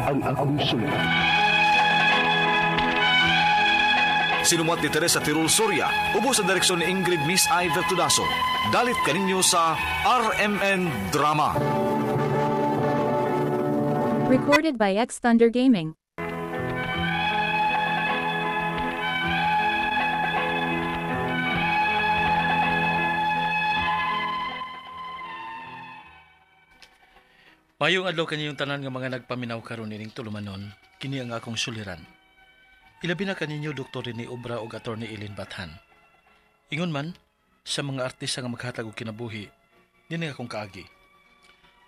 ang akong suliran. Sinumat ni Teresa Tirul Soria, ubos sa direksyon ni Ingrid Miss I. Vertudaso. Dalit kaninyo sa RMN Drama. Recorded by X Thunder Gaming. Mayong adlaw kaninyong tanan nga mga nagpaminaw karon ining tulumanon, kini ang akong suliran. Ilabi na kaninyo Dr. Rene Obra ug Attorney Eileen Bathan. Ingon man, sa mga artista nga maghatag og kinabuhi, dinhi akong kaagi.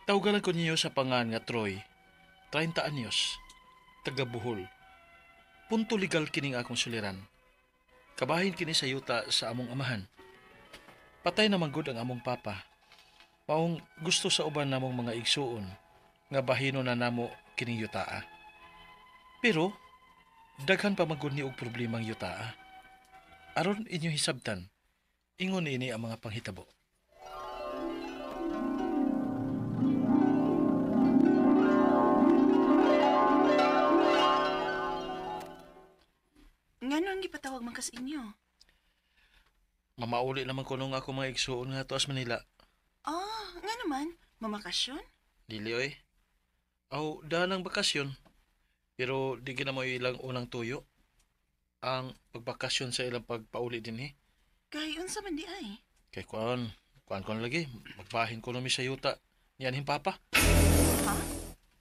Tawgalan ko ninyo sa pangan nga Troy, 30 anyos, taga Bohol. Punto legal kining akong suliran. Kabahin kini sa yuta sa among amahan. Patay na man gud ang among papa. Maong gusto sa uban namong mga igsuon nga bahino na namo kining yutaa. Pero daghan pa man gud ni og problemang yutaa. Aron inyo hisabtan, ingon ini ang mga panghitabo. Ngano ang gipatawag man kas inyo? Mamauli naman kuno nga ako mga igsuon nga tuas Manila. Ah, nga naman, mamakasyon? Dili oy. Aw, dalang bakasyon. Pero di gina mo ilang unang tuyo. Ang pagbakasyon sa ilang pagpauli din eh. Kay unsa man di ay? Kay kuan, kuan kon lagi, magbahin ko numi sa yuta. Niyan papa. Ha?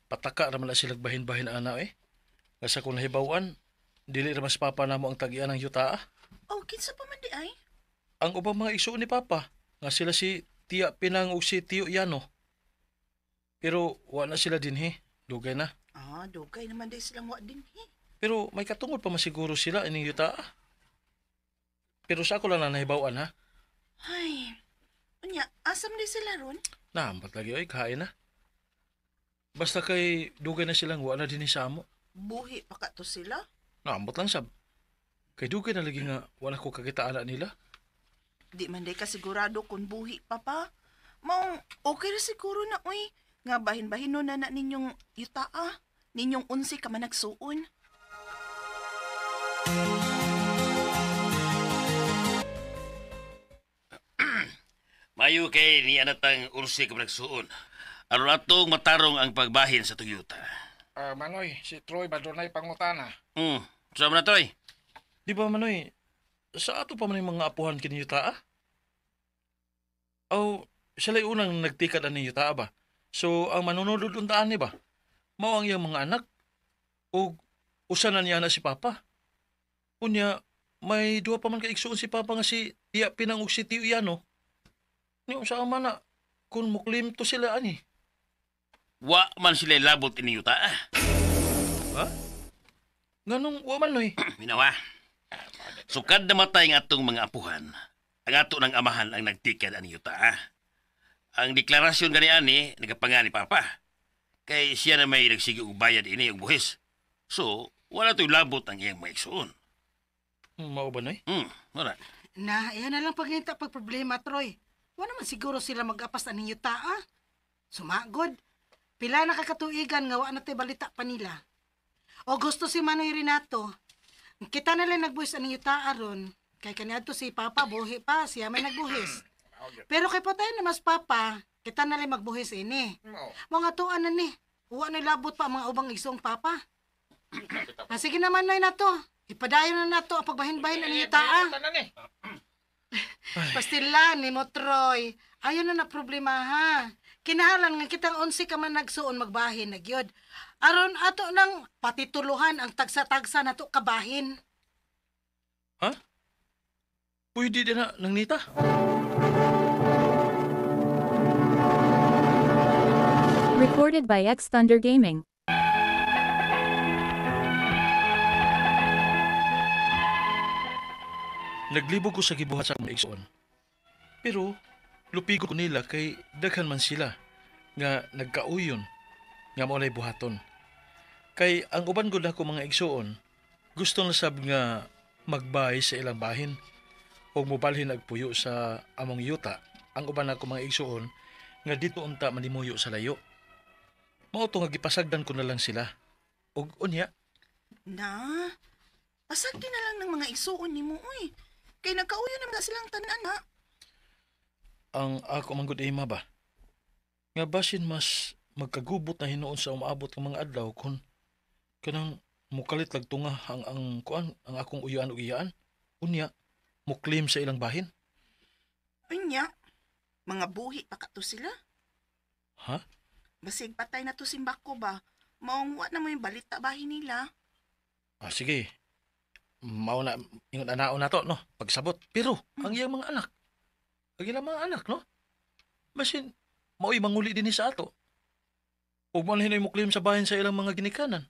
Pataka ra man na sila bahin-bahin ana eh. Nga sa kung nahibaw-an, dili ra mas papa namo ang tagian ng yuta ah. Oh, kinsa pa man di ay? Ang ubang mga igsuon ni papa, nga sila si Tia Pinang ug si Tio Yano. Pero wa na sila dinhi, dugay na. Ah, dugay naman di silang wa dinhi. Pero may katungod pa masiguro sila ining yuta. Pero sa ako lang na nahibaw-an ha. Ay, unya, asam di sila ron? Naambat lagi oy, kain na. Basta kay dugay na silang wa na dinhi sa amo. Buhi pa ka to sila? Naambot lang sab. Kay dugay na lagi nga wala ko kakita ana nila. Di man day ka sigurado kung buhi pa pa. Maong okay ra siguro na oy. Nga bahin-bahin no na na ninyong yutaa. Ninyong unsi ka man nagsuon. Mayo kay ni anatang unsi ka man nagsuon. Aron atong matarong ang pagbahin sa Toyota. Manoy, si Troy badunay pangutana. Sama na Troy. Di ba Manoy, sa ato pa man yung mga apuhan kini yuta ah? Aw, sila'y unang nagtikad ani yuta ba? So, ang manunod untaan ni ba? Mao ang iyang mga anak. O usa na niya na si Papa. Unya, may duha pa man kaigsuon si Papa nga si Tia Pinang ug si Tio Yano. Ni unsa man na kung muklim to sila ani. Wa man sila labot ini yuta ah. Ha? Nganong wa man noy? Minawa. Sukad namatay ang atong mga apuhan, ang ato ng amahan ang nagtikad ani yuta ah. Ang deklarasyon gani ani nagapanga ni Papa. Kay siya na may nagsige og bayad ini og buhis. So, wala to'y labot ang iyang mga igsuon. Mao ba noy? Wala. Na, iyan na lang paghinta pag problema, Troy. Wala naman siguro sila mag-apas aning yuta, ah. Sumagod. Pila na kakatuigan nga wa na tay balita pa nila. O gusto si Manoy Renato. Kita na lang nagbuhis aning yuta aron. Kay kaniadto si Papa buhi pa, siya may nagbuhis. Pero kay patay na mas Papa, kita na lang magbuhis ini. Mga tuan na ni. Uwa na labot pa ang mga ubang igsoong Papa. Ah, sige naman Noy na to. Ipadayon na nato ang pagbahin-bahin aning yuta, ah. Pastila ni mo, Troy. Ayaw na na problema, ha. Kinahalan nga kitang 11 ka man nagsuon magbahin na gyud. Aron ato nang patituluhan ang tagsa-tagsa nato kabahin. Ha? Pwede din na nang nita. Recorded by X Thunder Gaming. Naglibog ko sa gibuhat sa akong igsoon. Pero lupigo ko nila kay daghan man sila nga nagkauyon nga mao nay buhaton. Kay ang uban gud ako mga igsoon gusto na sab nga magbay sa ilang bahin o mobalhin agpuyo sa among yuta. Ang uban ako mga igsoon nga dito unta manimuyo sa layo. Mao to nga gipasagdan ko na lang sila. Ug unya, Na, pasagdi na lang ng mga igsuon nimo uy. Kay nagkauyo naman na silang tanan ha. Ang ako man gud ima ba? Nga basin mas magkagubot na hinuon sa umaabot ng mga adlaw kun kanang mukalit lag tunga ang kuan ang akong uyuan ug iyaan. Unya, muklim sa ilang bahin. Unya, mga buhi pa kato sila. Ha? Basig patay na to simbako ba? Maong wa na mo yung balita bahin nila. Ah, sige. Mao na ingon anaon na to, no? Pagsabot. Pero ang iyang mga anak, ang ilang mga anak, no? Basin mao'y manguli dinhi sa ato. Ug mo na hinoy muklim sa bahin sa ilang mga ginikanan.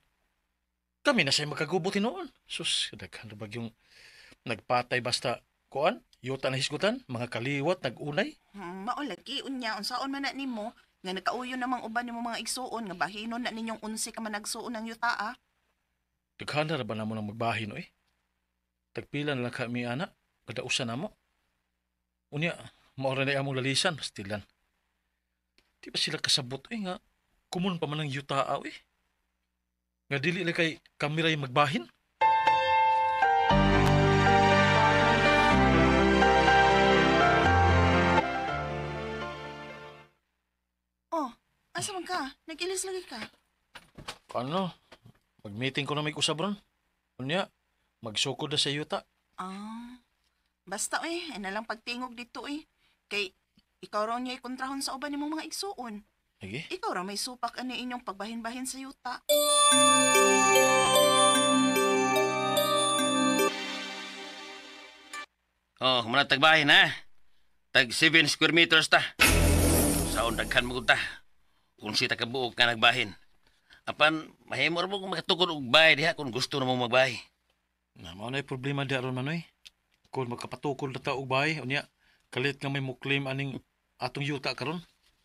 Kami na sa'y magkagubot hinuon. Sus, daghan na bagyong nagpatay basta kuan, yuta na hisgutan, mga kaliwat, nagunay. Mao lagi unya unsaon man na nimo nga nagkauyo namang uban nimo mga igsuon nga bahinon na ninyong 11 ka managsuon ng yuta ah. Daghan na ba namo nang magbahin, oy? Tagpila na lang kami, ana. Kada usa na mo. Unya, maura na among lalisan, pastilan. Di ba sila kasabot, oy, nga kumun pa man ang yuta, oy? Nga dili lang kay kami ray magbahin? Oh, asa man ka? Nag-ilis lagi ka? Ano? Mag-meeting ko na may usab ron. Unya, magsukod na sa yuta. Ah, basta eh, na lang pagtingog dito eh. Kay ikaw raw niya ikontrahon sa uban nimong mga igsuon. Sige. Ikaw raw may supak ani inyong pagbahin-bahin sa yuta. Oh, muna tagbahin ha. Tag 7 square meters ta. Saon daghan mo ta. Kung sita ka buok ka nagbahin. Apan mahimo ra mo kung makatukod og bahay diha kung gusto na mo magbahay. Na, mao na problema di aron manoy. Kung magkapatukod na ta og bahay, unya, kalit nga may muklim aning atong yuta karon.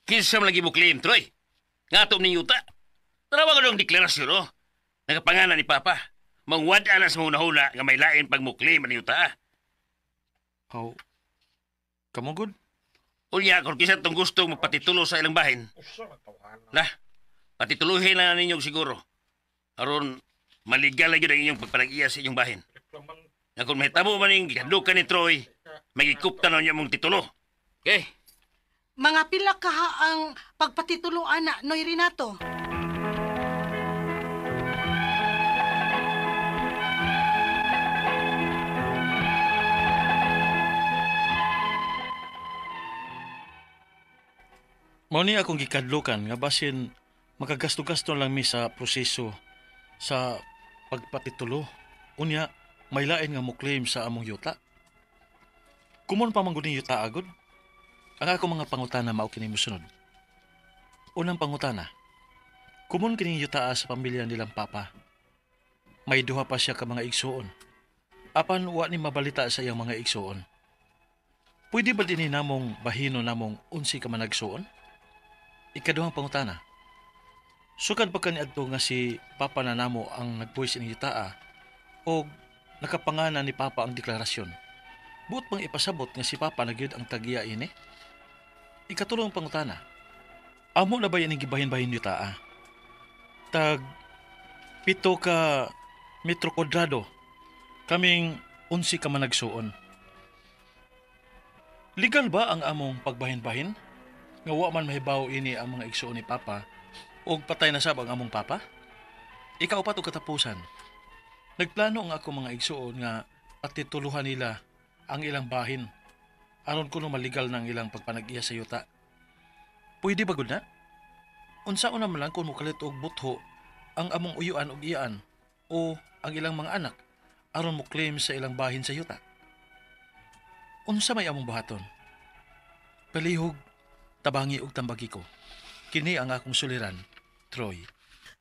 Kinsa man lagi mo claim, Troy? Nga ato ning yuta. Tanawa ko ng deklarasyon, oh. Nakapangalan ni Papa. Mangwad-an na sa mga huna nga may lain pag mo claim ang yuta. Ah. How? Kamugod? Unya, kung kinsa tong gusto magpatitulo sa ilang bahin, lah, patituluhin na ninyo siguro. Aron, maligal na yun ang inyong pagpanag-iya sa inyong bahin. Nga kung mahitabo man yung gikadukan ni Troy, magikupta na niya mong titulo. Okay? Mga pila kaha ang pagpatitulo ana, Noy Renato? Mao ni akong gikadlukan nga basin makagasto-gasto lang mi sa proseso sa pagpatitulo. Unya, may lain nga mo claim sa among yuta. Kumon pa man gud ning yuta agod. Ang ako mga pangutana mao kini mosunod. Unang pangutana. Kumon kining yuta sa pamilya nilang papa. May duha pa siya ka mga igsuon. Apan wa ni mabalita sa iyang mga igsuon. Pwede ba dinhi namong bahino namong 11 ka managsuon? Ikaduhang pangutana. Sukad pa kaniadto nga si Papa na namo ang nagbuwis ining yutaa o nakapangana ni Papa ang deklarasyon. Buot pang ipasabot nga si Papa na gyud ang tagiya ini? Ikatulong pangutana. Amo na ba ining gibahin-bahin yutaa? Tag 7 ka metro kwadrado kaming 11 ka managsuon. Legal ba ang among pagbahin-bahin? Nga wa man mahibaw ini ang mga igsuon ni Papa og patay na sab ang among Papa? Ikaupat og katapusan. Nagplano ang ako mga igsuon nga patituluhan nila ang ilang bahin aron kuno maligal ng ilang pagpanag-iya sa yuta. Pwede ba gud na? Unsaon naman lang kung mokalit og butho ang among uyuan og iyaan o ang ilang mga anak aron mo claim sa ilang bahin sa yuta? Unsa may among buhaton? Palihog, tabangi og tambagi ko. Kini ang akong suliran, Troy.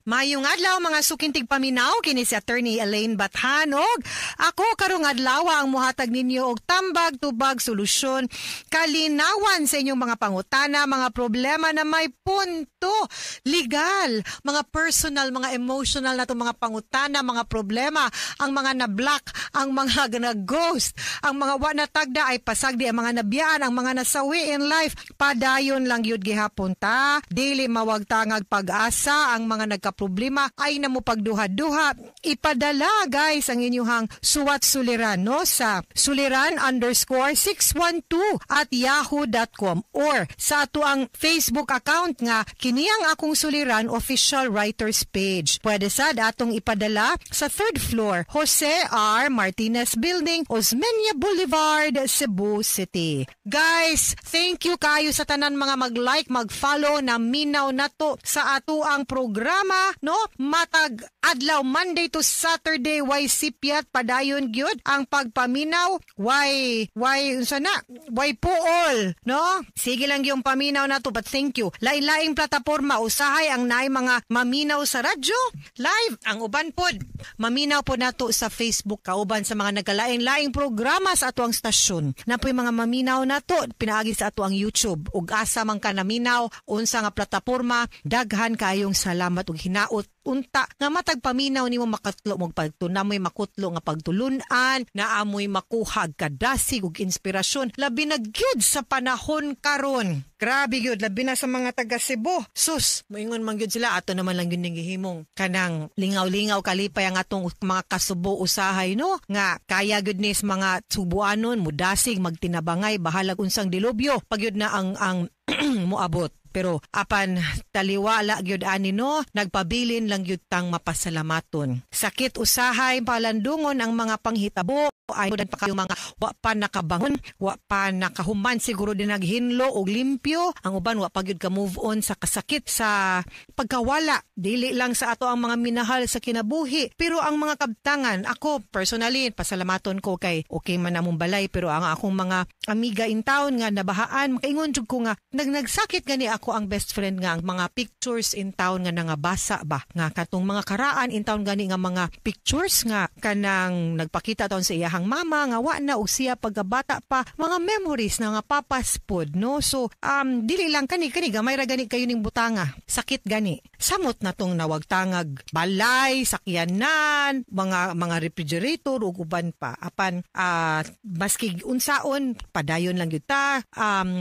Mayong adlaw mga sukintig paminaw kini si Attorney Elaine Bathanog. Ako karong adlaw ang muhatag ninyo og tambag tubag solusyon kalinawan sa inyong mga pangutana, mga problema na may punto legal, mga personal, mga emotional na itong mga pangutana, mga problema, ang mga na-block, ang mga na-ghost, ang mga wa na tagda ay pasagdi, ang mga nabiyaan, ang mga nasawi in life, padayon lang yun gihapon ta. Dili mawagtangag pag-asa ang mga nagka mga problema, ay na mo pagduha-duha. Ipadala, guys, ang inyong suwat suliran, no, sa suliran_612@yahoo.com or sa ato ang Facebook account nga kini ang Akong Suliran Official Writers Page. Pwede sad atong ipadala sa third floor, Jose R. Martinez Building, Osmeña Boulevard, Cebu City. Guys, thank you kayo sa tanan mga mag-like, mag-follow na minaw nato sa ato ang programa, no? Matag adlaw, Monday to Saturday, way sipyat padayon gyud ang pagpaminaw, way way unsa na, way puol, no? Sige lang yung paminaw nato, but thank you. Lain-laing plataporma usahay ang naay mga maminaw sa radyo live, ang uban pod maminaw po nato sa Facebook, kauban sa mga nagkalain-laing programa sa ato ang stasyon. Napoy mga maminaw nato pinaagi sa ato ang YouTube. Ug asa man ka naminaw, unsa nga plataporma, daghan kayong salamat ug hinaot unta nga matag paminaw nimo makatlo mo pagtunamoy makutlo nga pagtulun-an, naamoy makuha kadasig ug inspirasyon, labi na gyud sa panahon karon. Grabe gyud, labi na sa mga taga Cebu. Sus, moingon man gyud sila, ato naman lang gyud ning gihimong kanang lingaw-lingaw kalipay ang atong mga kasubo usahay, no, nga kaya gyud nis mga Subuanon mudasig magtinabangay bahalag unsang dilubyo pag yun na ang moabot. Pero apan taliwala gyud ani, no, nagpabilin lang gyud tang mapasalamaton. Sakit usahay palandungon ang mga panghitabo, ay dan pa kayo mga wa pa nakabangon, wa pa nakahuman siguro din naghinlo og limpyo. Ang uban wa pa gyud ka move on sa kasakit sa pagkawala, dili lang sa ato ang mga minahal sa kinabuhi, pero ang mga kabtangan. Ako personally, pasalamaton ko kay okay man among balay, pero ang akong mga amiga in town nga nabahaan, makaingon jud ko nga nagsakit gani ako ang best friend nga ang mga pictures in town nga nangabasa ba, nga katong mga karaan in town gani nga mga pictures nga kanang nagpakita taon sa iyahang mama nga wa na og siya pagkabata pa, mga memories na nga papaspod, no? So dili lang kani kani gamay ra gani kayo ning butanga, sakit gani samot na tong nawagtangag balay, sakyanan, mga refrigerator ug uban pa. Apan maski unsaon, padayon lang gyud ta.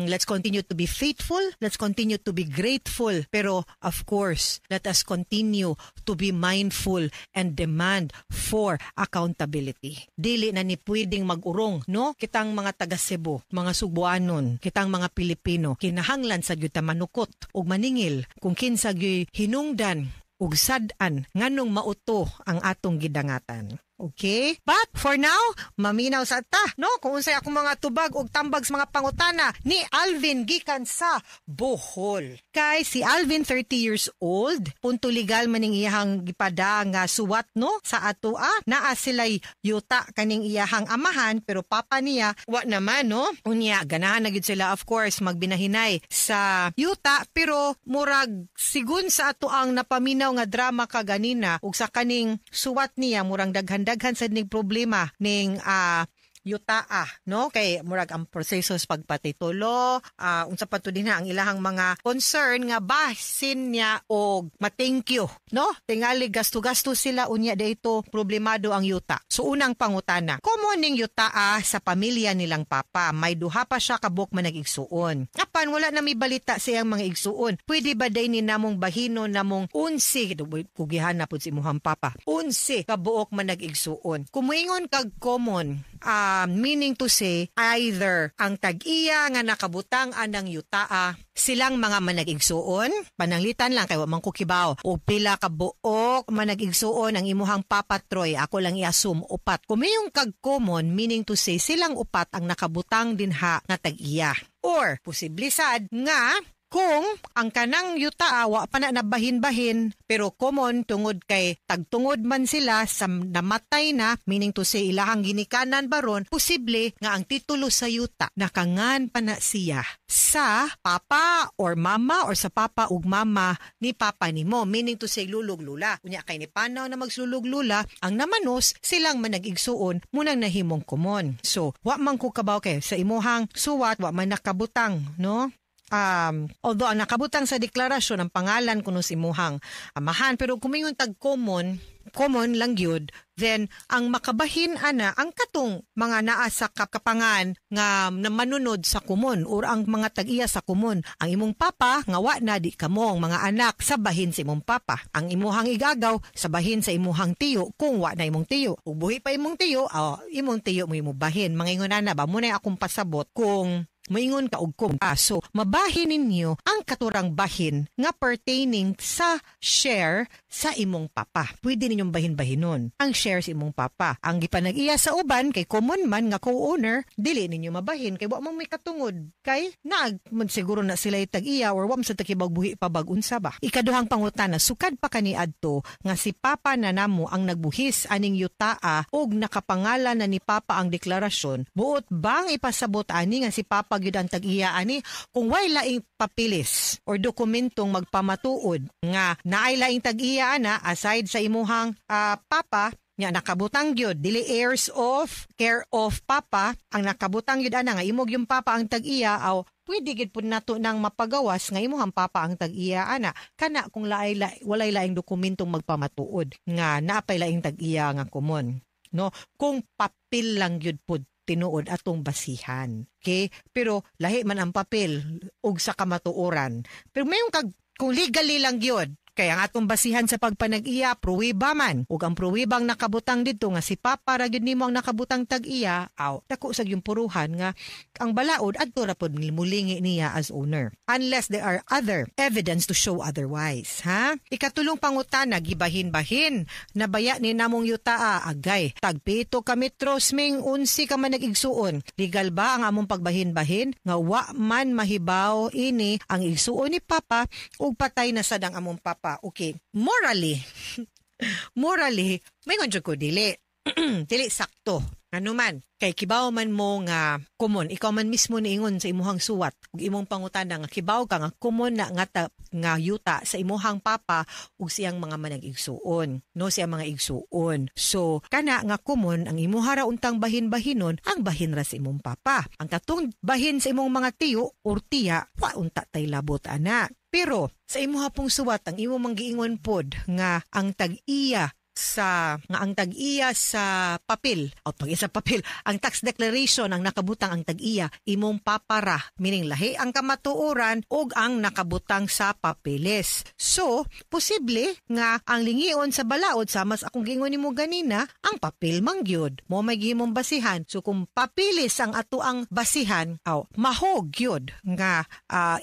Let's continue to be faithful, let's continue to be grateful, pero of course let us continue to be mindful and demand for accountability. Dili na ni pwedeng mag-urong, no? Kitang mga taga Cebu, mga Sugbuanon, kitang mga Pilipino, kinahanglan sa gyud ta manukot ug maningil kung kinsa gyud hinungdan ug sad-an nganong mauto ang atong gidangatan. Okay? But for now, maminaw sa ta, no? Kung unsay akong mga tubag og tambag sa mga pangutana ni Alvin gikan sa Bohol. Kay si Alvin, 30 years old, punto legal maning iyahang gipada nga suwat, no, sa atoa. Naa sila'y yuta kaning iyahang amahan, pero papa niya wa naman, no? Unya ganahan na gyud sila, of course, magbinahinay sa yuta, pero murag sigun sa ato ang napaminaw nga drama kaganina ug sa kaning suwat niya, murang daghan daghan sad ning problema ning yutaa, no, kay murag ang proseso sa pagpatitulo, unsa pa to din ang ilahang mga concern nga basin niya og ma-thank you, no? Tingali gasto-gasto sila, unya dito problemado ang yuta. So unang pangutana, common ning yutaa sa pamilya nilang papa, may duha pa siya kabuk man nag-igsuon, apan wala na may balita sa iyang mga igsuon. Pwede ba day ni namong bahino namong 11 kugihan na pud si imuhang papa, 11 kabuok man nag-igsuon? Kumuingon kag common, meaning to say, either ang tag-iya nga nakabutang anang yutaa silang mga manag-igsuon, pananglitan lang kay wa man ko kibaw o pila ka buok manag-igsuon ang imuhang papa, Troy, ako lang i-assume upat. Kumiyong kag common, meaning to say silang upat ang nakabutang dinha nga tag-iya. Or posible sad nga kung ang kanang yuta wa pa na nabahin-bahin, pero common tungod kay tagtungod man sila sa namatay na, meaning to say ilahang ginikanan baron, posible nga ang titulo sa yuta nakangan pa na siya sa papa or mama or sa papa ug mama ni papa nimo, meaning to say lulog lula. Unya kay ni panaw na magsulog lula ang namanos silang manag-igsuon, munang nahimong common. So wa man ko kabaw kay sa imuhang suwat wa man nakabutang, no? Although ang nakabutang sa deklarasyon ang pangalan kuno si imuhang amahan, pero kung moingon tag common, common lang gyud, then ang makabahin ana ang katong mga naa sa kapangan nga na manunod sa common or ang mga tag-iya sa common. Ang imong papa nga wa na, di kamo ang mga anak sa bahin sa imong papa. Ang imuhang igagaw sa bahin sa imuhang tiyo kung wa na imong tiyo. Ug buhi pa imong tiyo, oh, imong tiyo mo imong bahin. Mga ingon ana ba mo na akong pasabot kung moingon ka og kung. So, mabahin ninyo ang katurang bahin nga pertaining sa share sa imong papa. Pwede ninyong bahin-bahinon ang share sa imong papa. Ang gipanag-iya sa uban kay common man nga co-owner, dili ninyo mabahin kay wa mo may katungod kay naag man siguro na sila tag-iya or wa man sa takibag buhi pa bag unsa ba. Ikaduhang pangutana, sukad pa kaniadto nga si papa na namo ang nagbuhis aning yutaa og nakapangalan na ni papa ang deklarasyon, buot bang ipasabot ani nga si papa gyud ang tag-iya ani? Kung way laing papilis or dokumentong magpamatuod nga naay laing tag-iya ana aside sa imuhang papa nya nakabutang gyud, dili heirs of care of papa ang nakabutang gyud ana nga imog yung papa ang tag-iya, aw pwede gyud pud nato nang mapagawas nga imuhang papa ang tag-iya ana kana kung laay la, walay laing dokumentong magpamatuod nga naapay laing tag-iya nga common, no? Kung papel lang gyud pud tinuod atong basihan, okay? Pero lahi man ang papel ug sa kamatuoran. Pero mayon kag kung legally lang gyud, kaya ang atong basihan sa pagpanag-iya, pruweba man. Ug ang pruwebang nakabutang dito nga si Papa ra gyud nimo ang nakabutang tag-iya, aw, dako sa yung puruhan nga ang balaod adto ra pod mulingi niya as owner. Unless there are other evidence to show otherwise, ha? Ikatulong pangutana, gibahin-bahin na baya ni namong yutaa, agay. Tagpito ka metros ming 11 ka man nag-igsuon. Legal ba ang among pagbahin-bahin nga wa man mahibaw ini ang igsuon ni Papa ug patay na sad ang among papa? Okay. Morally, may jud ko dili. Dili sakto. Ano man, kay kibaw man mo nga common, ikaw man mismo niingon sa imuhang suwat ug imong pangutana nga kibaw ka nga common na nga, nga yuta sa imuhang papa ug siyang mga manag-igsuon, no, siyang mga igsuon. So kana nga common, ang imuha ra untang bahin-bahinon ang bahin ra sa imong papa. Ang katong bahin sa imong mga tiyo or tiya, wa unta tay labot ana. Pero sa imuha pong suwat, ang imong manggiingon pod nga ang tag-iya sa nga ang tag-iya sa papel o pag isa papel, ang tax declaration, ang nakabutang ang tag-iya imong papara, meaning lahi ang kamatuoran og ang nakabutang sa papeles. So posible nga ang lingion sa balaod, sama sa akong giingon nimo ganina, ang papel man gyud mo may gihimong basihan. So kung papeles ang ato ang basihan, aw mahog gyud nga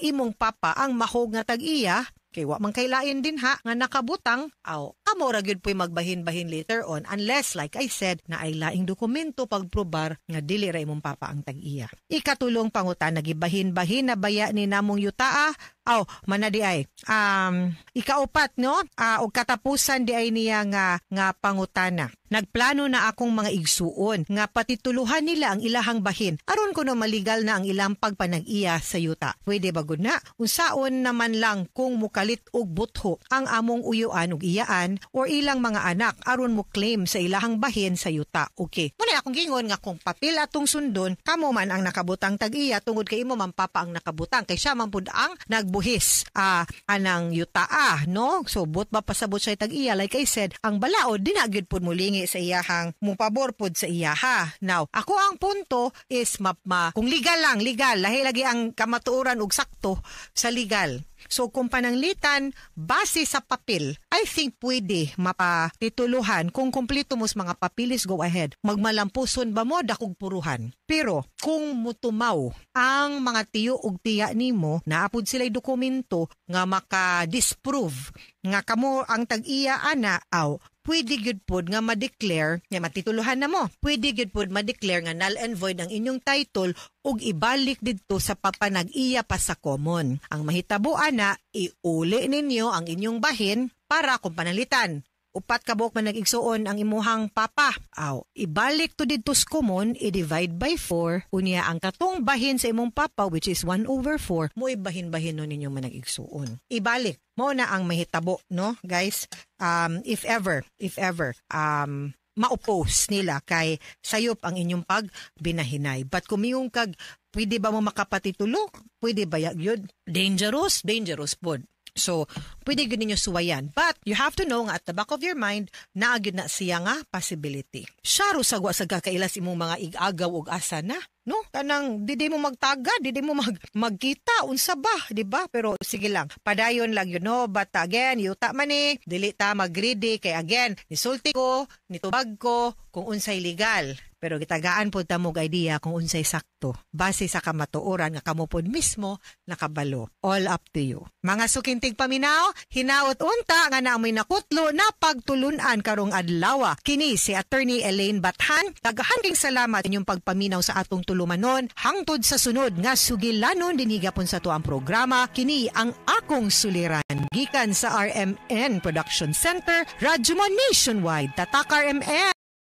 imong papa ang mahog nga tag-iya kay wa man kay lain din ha nga nakabutang, aw kamo ra gyud po'y magbahin-bahin later on unless, like I said, na ay laing dokumento pagprobar nga dili ra imong papa ang tag-iya. Ikatulong pangutana, nagibahin-bahin na baya ni namong yutaa? Aw, mana di ay. Ikaupat, no? Og katapusan di ay niya nga nga pangutana. Nagplano na akong mga igsuon nga patituluhan nila ang ilahang bahin aron kuno maligal na ang ilang pagpanag-iya sa yuta. Pwede ba gud na? Unsaon naman lang kung mukalit og butho ang among uyuan ug iyaan or ilang mga anak aron mo claim sa ilahang bahin sa yuta? Okay. Muna akong gingon nga kung papel atong sundon, kamo man ang nakabutang tag-iya tungod kay imo man papa ang nakabutang kay siya man pud ang nagbuhis anang yutaa, no? So but ba pasabot siya tag-iya, like I said, ang balaod di na gyud pud mulingi sa iyahang mupabor pud sa iyaha. Now, ako ang punto is kung legal lang, legal, lahi lagi ang kamatuoran ug sakto sa legal. So kung pananglitan base sa papel, I think pwede mapatituluhan kung kumpleto mo sa mga papilis, go ahead. Magmalampuson ba mo, dakog puruhan. Pero kung mutumaw ang mga tiyo ug tiya nimo, naapod sila'y dokumento nga maka-disprove nga kamo ang tag-iya ana, aw pwede gyud pod nga ma-declare nga matituluhan na mo. Pwede gyud pod ma-declare nga null and void ang inyong title ug ibalik didto sa papanag-iya pa sa common. Ang mahitabo ana, iuli ninyo ang inyong bahin para kung panalitan upat ka buok man nag-igsuon ang imuhang papa. Aw, ibalik to didto sa common, i-divide by 4. Unya ang katong bahin sa imong papa, which is 1/4, mo ibahin-bahin nun ninyong manag-igsuon. Ibalik. Mo na ang mahitabo, no, guys? If ever, ma-oppose nila kay sayop ang inyong pagbinahinay. But kung miyong kag pwede ba mo makapatitulo? Pwede ba yun? Dangerous? Dangerous pod. So, pwede gyud ninyo suwayan. But, you have to know nga at the back of your mind, naa gyud na siya nga possibility. Siya ro sa wa sa kakailas imong mga ig-agaw og asa na. No? Kanang di mo magtaga, di mo magkita unsa ba, di ba? Pero sige lang, padayon lang but again, yuta man ni, dili ta mag-greedy kay again, nisulti ko, nitubag ko kung unsay legal. Pero gitagaan pod ta mo idea kung unsay sakto base sa kamatuoran nga kamo pod mismo nakabalo. All up to you. Mga suking tigpaminaw, hinaot unta nga naamoy nakutlo na pagtulunan karong adlaw. Kini si Attorney Elaine Bathan. Daghan king salamat inyong pagpaminaw sa atong tulumanon hangtod sa sunod nga sugilanon dinhi gapon sa tuang programa. Kini ang akong suliran gikan sa RMN Production Center, Radyo Mo Nationwide. Tatak RMN.